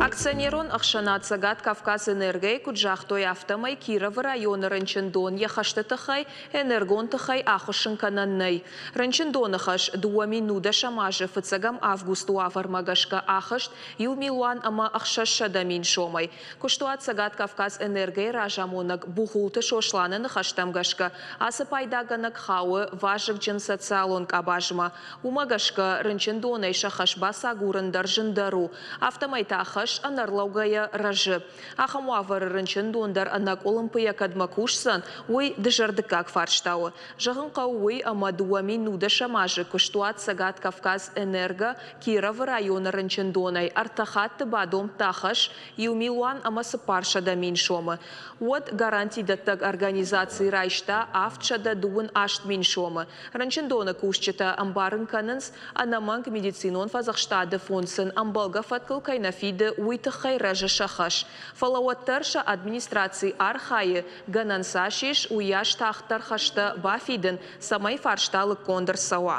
Акционерон ӕхсӕнад Цӕгат Кавказэнерго-йы куыд загътой, афтӕмӕй Кировы районы рынчындон йӕ хӕсты тыххӕй энергон тыхӕй ахуыссын кӕнӕн нӕй. Рынчындоны хӕс 2019 азы фыццӕгӕм августы уавӕрмӕ гӕсгӕ ахызт иу милуан ӕмӕ 600 000 сомӕй. Куыстуат Цӕгат Кавказэнерго-йы разамонӕг Бухулты Сосланы ныхӕстӕм гӕсгӕ, ацы пайдагӕнӕг хауы вазыгджын социалон къабазмӕ. Уымӕ гӕсгӕ рынчындонӕй сӕ хӕс бацагурын дӕр зындӕр у. Афтӕмӕй та хӕс ӕнӕрлӕугӕйӕ рӕзы. Ахӕм уавӕры рынчындон дӕр ӕнӕкъуылымпыйӕ кӕдмӕ кусдзӕн, уый дызӕрдыггаг фарста у. Зӕгъын хъӕуы уый, ӕмӕ 2019 азы куыстуат Цӕгат Кавказ Энерго Кировы районы рынчындонӕй ӕртӕ хатты бадомдта хӕс иу милуан ӕмӕ 400 000 сомы. Уӕд гарантидӕттӕг организаци райста 728 000 сомы. Рынчындоны кусджытӕ ӕмбарын кӕнынц, ӕнӕмӕнг медицинон фӕдзӕхстады фонд сын ӕмбӕлгӕ фӕткыл кӕй нӕ фиды, уый тыххӕй рӕзы сӕ хӕс. Фӕлӕ уӕддӕр сӕ администраци архайы, гӕнӕн цас ис, уыйас тагъддӕр хӕстӕ бафидын, цӕмӕй фарста лыггонд ӕрцӕуа.